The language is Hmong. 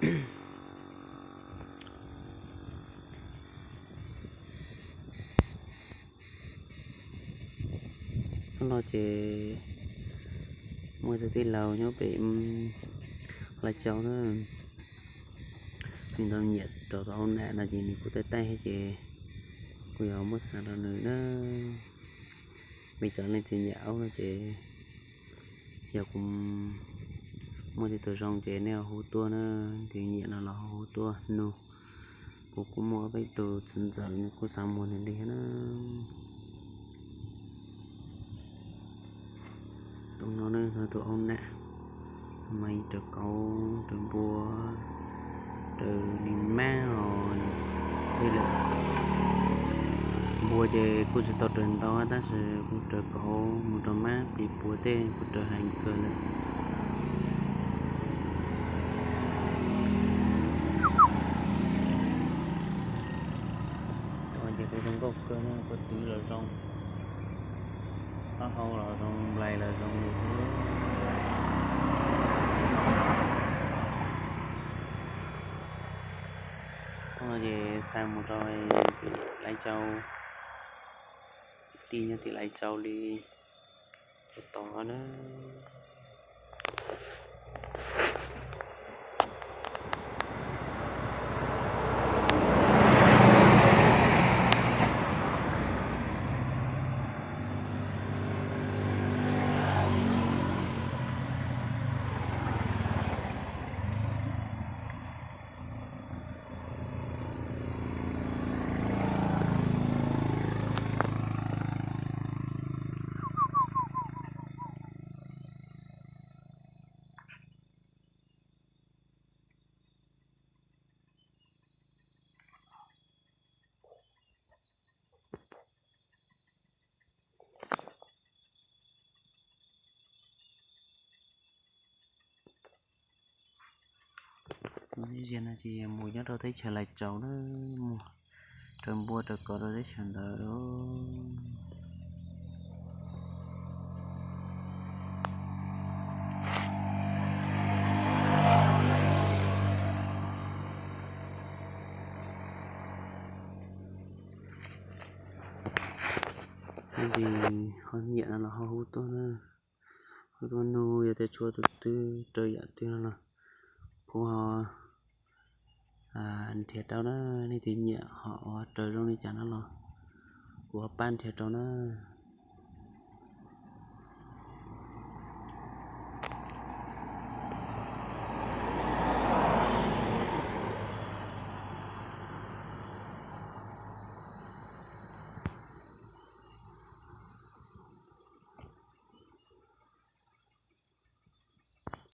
Hnub no ces muaj ib tug tij laug nyob pem Lai Châu na, nws ntau nyiam rau tau ua nam no ces nws kuj taij taij thiab ces kuj yog muab xa rau nws na. Peb cov leej twg nyiam aub no ces yog kuv muaj tej tug zoo ces nej ho hu tuaj na, leej twg nyiam no los ho hu tuaj nug. Kuv kuj muaj ob peb tug txwv ntxawm nws kuj xav muag nws li thiab na. Tus no ne, tus aub nam, mas raws kauv raws npua, raws li mab os. Tej lawm, npua ces kuj tsis tau raws ntau tab sis kuj raws kauv mus rau mab plis puav tej kuj raws heev kawg lawm. Ces kuj zoo nkauj kawg, kua twv los zoo, taub hau los zoo, nplais los zoo li. Ces xa mus rau Lai Châu, tij nyob tim Lai Châu li. Tos na. Mus ib zaug no ces mus nyob rau teb chaws Lai Châu na, mus raws npua raws kauv rau teb chaws ntawd. Leej twg ho nyiam no los ho hu tuaj na, hu tuaj nug, yog tias tshuav tus twg raws yam twg no los kuv ho nrhiav rau na. Leej twg nyiam ho ua raws zoo li cas no los kuv ho pab nrhiav rau na.